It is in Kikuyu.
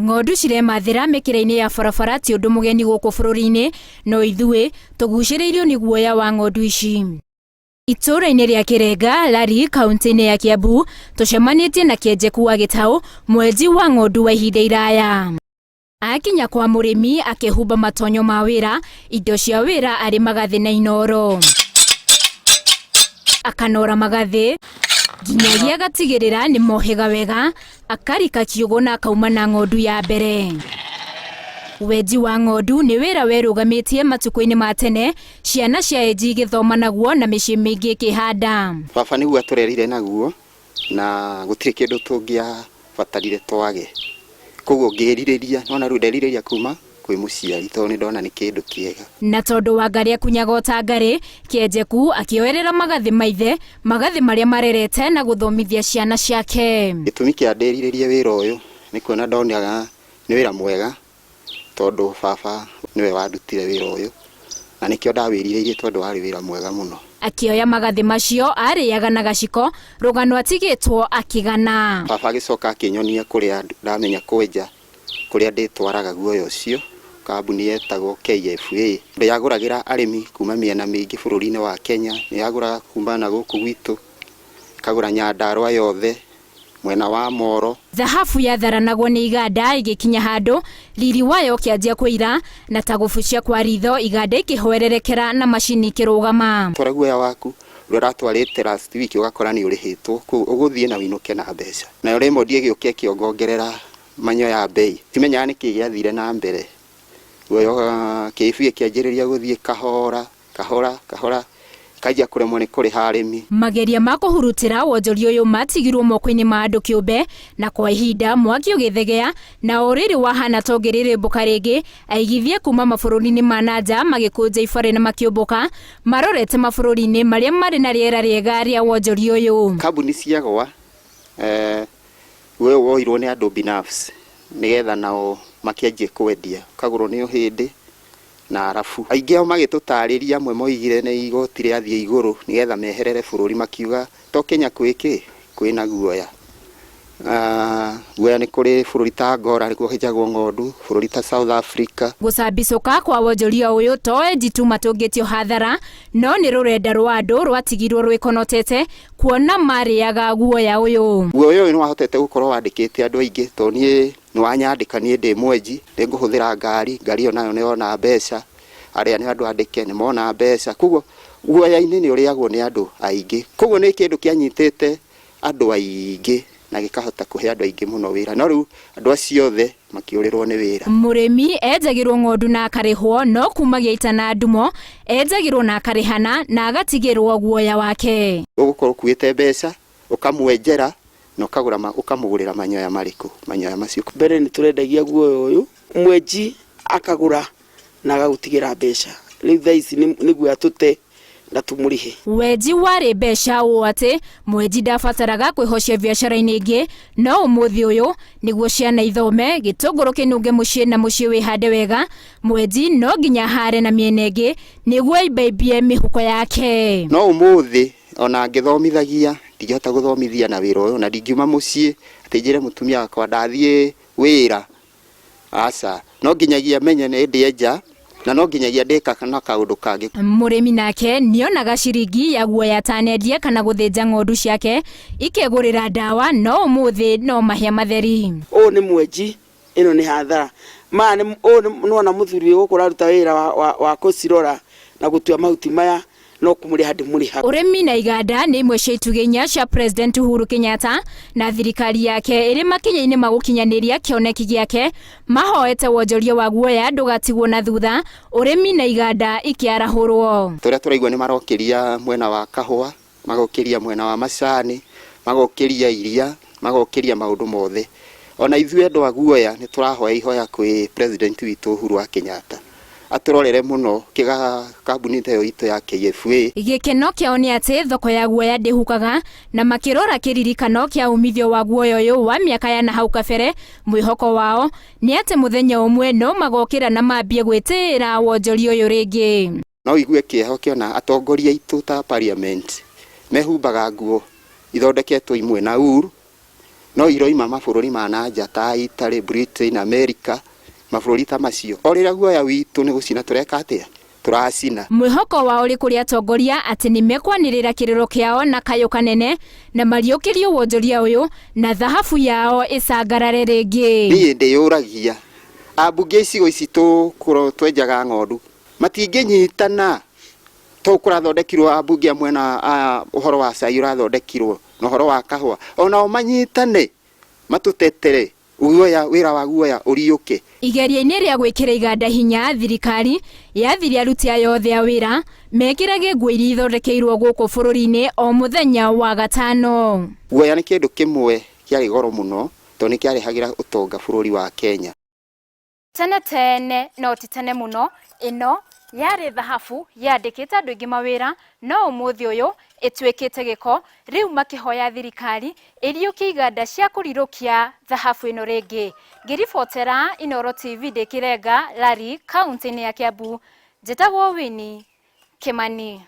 Ng'ondu ciremathĩra mĩkĩra-inĩ ya barabara ti ũndũ mũgeni gũkũ bũrũri-inĩ, no ithuĩ tũgucĩrĩirio nĩ guoya wa ng'ondu ici. Itũũra-inĩ rĩa Kĩrenga, Lari, kaunti-inĩ ya Kiambu, tũcemanĩtie na Kĩenjeku wa Gĩtaũ, mwenji wa ng'ondu wa ihinda iraya. Akinya kwa mũrĩmi akĩhumba matonyo ma wĩra, indo cia wĩra arĩ magathĩ na inoro. Akanora magathĩ nginyagia agatigĩrĩra nĩ mohĩga wega, akarika kiugũ na akauma na ng'ondu ya mbere. Wenji wa ng'ondu nĩ wĩra werũgamĩtie matukũ-inĩ ma tene, ciana cia enji igĩthoma naguo na mĩciĩ mĩingĩ ĩkĩhanda. Baba nĩguo atũrerire naguo na gũtirĩ kĩndũ tũngĩabatarire twage. Koguo ngĩrirĩria, nĩwona rĩu nderirĩria kuma kwĩ mũciari tondũ nĩ ndona nĩ kĩndũ kĩega. Na tondũ Wangarĩ akunyaga o ta ngarĩ, Kĩenjeku akĩoerera magathĩ ma ithe, magathĩ marĩa marerete na gũthomithia ciana ciake. Gĩtũmi kĩa ndĩrirĩrie wĩra ũyũ nĩ kuona ndonaga nĩ wĩra mwega tondũ baba nĩwe wandutire wĩra ũyũ na nĩkĩo ndawĩrirĩirie tondũ warĩ wĩra mwega mũno. Akĩoya magathĩ macio arĩaga na gaciko, rũgano atigĩtwo akĩgana. Baba agĩcoka akĩnyonia kũrĩa ndamenya kwenja, kũrĩa ndĩtwaraga guoya ũcio, kambuni yetagwo KFA. Yagũragĩra arĩmi kuma mĩena mĩingĩ bũrũri-inĩ wa Kenya, nĩ yagũraga kuma na gũkũ gwitũ, ĩkagũra Nyandarũa yothe, mwena wa Moro. Thahabu yatharanagwo nĩ iganda ĩgĩkinya handũ, riri wayo ũkĩanjia kũira, na ta gũbucia kwa ritho iganda ikĩhwererekera na macini ikĩrũgama. Twara guoya waku ũrĩa ũratwarĩte last week ũgakora nĩ ũrĩhĩtwo, koguo ũgũthiĩ na ũinũke na mbeca. Nayo Raymond ĩgĩũka ĩkĩongongerera manyoya mbei. Ndimenyaga nĩkĩ gĩathire na mbere, guoya KFA ĩkĩanjĩrĩria gũthiĩ kahora. Kahora kahora ĩkanjia kũremwo nĩ kũrĩha arĩmi. Mageria ma kũhurutĩra wonjoria ũyũ matigirwo moko-inĩ ma andũ kĩũmbe, na kwa ihinda mwaki ũgĩthegea, na o rĩrĩ wahana ta ũngĩrĩrĩmbũka rĩngĩ, aigithia kuma mabũrũri-inĩ ma na nja magĩkũnja ibare na makĩũmbũka marorete mabũrũri-inĩ marĩa marĩ na rĩera rĩega rĩa wonjoria ũyũ. Kambuni ciagwa, guoya ũyũ woirwo nĩ andũ binafsi nĩgetha nao makĩanjie kwendia, ũkagũrwo nĩ Ũhĩndĩ, na Arabu. Aingĩ ao magĩtũtaarĩria, amwe moigire nĩ igoti rĩathiĩ igũrũ nĩgetha meherere bũrũri makiuga to Kenya kwĩ kĩ? Kwĩna guoya. Guoya nĩ kũrĩ bũrũri ta Angola nĩkuo kwenjagwo ng'ondu, bũrũri ta South Africa. Gũcambicũka kwa wonjoria ũyũ to enji tu matũngĩtio hathara, no nĩ rũrenda rwa andũ rwatigirwo rwĩkonotete kuona marĩaga guoya ũyũ. Guoya ũyũ nĩ wahotete gũkorwo wandĩkĩte andũ aingĩ tondũ niĩ Nĩ wanyandĩka niĩ ndĩ mwenji, nĩ ngũhũthĩra ngari, ngari ĩyo nayo nĩ yona mbeca, arĩa nĩ andũ andĩke nĩ mona mbeca, koguo guoya-inĩ nĩ ũrĩagwo nĩ andũ aingĩ, koguo nĩ kĩndũ kĩanyitĩte andũ aingĩ na gĩkahota kũhe andũ aingĩ mũno wĩra, no rĩu andũ acio othe makĩũrĩrwo nĩ wĩra. Mũrĩmi enjagĩrwo ng'ondu na akarĩhwo, no kumagia ita na ndumo, enjagĩrwo na akarĩhana na agatigĩrwo guoya wake. Ũgũkorwo ũkuĩte mbeca, ũkamwenjera na ũkagũra ũkamũgũrĩra manyoya marĩkũ? Manyoya macio. Mbere nĩ tũrendagia guoya ũyũ, mwenji akagũra na agagũtigĩra mbeca. Rĩu thaa ici nĩ guoya tũte na tũmũrĩhe. Wenji warĩ mbeca ũũ atĩ mwenji ndabataraga kwĩhocia biacara-inĩ ĩngĩ, no ũmũthĩ ũyũ nĩguo ciana ithome, gĩtũngũrũ kĩnunge mũciĩ na mũciĩ wĩhande wega, mwenji no nginya ahare na mĩena ĩngĩ nĩguo aimbaimbie mĩhuko yake. No ũmũthĩ Ona ngĩthomithagia, ndingĩhota gũthomithia na wĩra ũyũ, na ndingiuma mũciĩ atĩ njĩre mũtumia wakwa ndathiĩ wĩra, aca. No nginyagia menye nĩ ndĩenja, na no nginyagia ndĩka na kaũndũ kangĩ. Mũrĩmi nake nĩonaga ciringi ya guoya atanendie kana gũthĩnja ng'ondu ciake ikegũrĩra ndawa no ũmũthĩ no mahĩa matheri. Ũyũ nĩ mwenji, ĩno nĩ hathara. Maya nĩ ũyũ nĩwona mũthuri wĩ gũkũ ũraruta wĩra wa kũcirora na gũtua mahuti maya no kũmũrĩha ndĩmũrĩhaga. Ũrĩmi na iganda nĩ imwe cia itugĩ inya cia President Uhuru Kenyatta na thirikari yake ĩrĩ makinya-inĩ ma gũkinyanĩria kĩoneki gĩake. Mahoete wonjoria wa guoya ndũgatigwo na thutha, ũrĩmi na iganda ikĩarahũrwo. Tũrĩa tũraigua nĩ marokĩria mwena wa kahũa, magokĩria mwena wa macani, magokĩria iria, magokĩria maũndũ mothe. Ona ithuĩ andũ a guoya nĩ tũrahoya ihoya kwĩ president witũ Uhuru wa Kenyatta atũrorere mũno kĩga kambuni ta ĩyo itũ ya KFA. Gĩkeno kĩao nĩ atĩ thoko ya guoya ndĩhukaga, na makĩrora kĩririkano kĩa umithio wa guoya ũyũ wa mĩaka ya na hau kabere, mwĩhoko wao nĩ atĩ mũthenya ũmwe no magokĩra na mambie gwĩtĩĩra wonjoria ũyũ rĩngĩ. No ũigue kĩeha ũkĩona atongoria aitũ ta parliament mehumbaga nguo ithondeketwo imwe na wool, No iroima mabũrũri ma na nja ta Italy, Britain, America, mabũrũri ta macio. O rĩrĩa guoya witũ nĩ gũcina tũreka atĩa? Tũracina. Mwĩhoko wao ũrĩ kũrĩ atongoria atĩ nĩ mekwanĩrĩra kĩrĩro kĩao na kayũ kanene na mariũkĩrio wonjoria ũyũ na thahabu yao ĩcangarare rĩngĩ. Niĩ ndĩyũragia ambunge a icigo ici tũkũro twenjaga ng'ondu matingĩnyitana to kũrathondekirwo ambunge a mwena a ũhoro wa cai ũrathondekirwo na ũhoro wa kahũa onao manyitane matũtetere guoya wĩra wa guoya ũriũke. Igeria-inĩ rĩa gwĩkĩra iganda hinya thirikari yathire aruti ayo othe a wĩra mekĩrage nguo iria ithondekeirwo gũkũ bũrũri-inĩ o mũthenya wa gatano. Guoya nĩ kĩndũ kĩmwe kĩarĩ goro mũno tondũ nĩ kĩarehagĩra ũtonga bũrũri wa Kenya. Tene tene no ti tene mũno ĩno yarĩ thahabu yandĩkĩte andũ aingĩ mawĩra no ũmũthĩ ũyũ ĩtuĩkĩte gĩko rĩu makĩhoya thirikari ĩriũkie iganda cia kũrirũkia thahabu ĩno rĩngĩ. Ngĩribotera Inooro TV ndĩ Kĩrenga, Lari, kaũntĩ-inĩ ya Kiambu, njĩtagwo Winnie Kimani.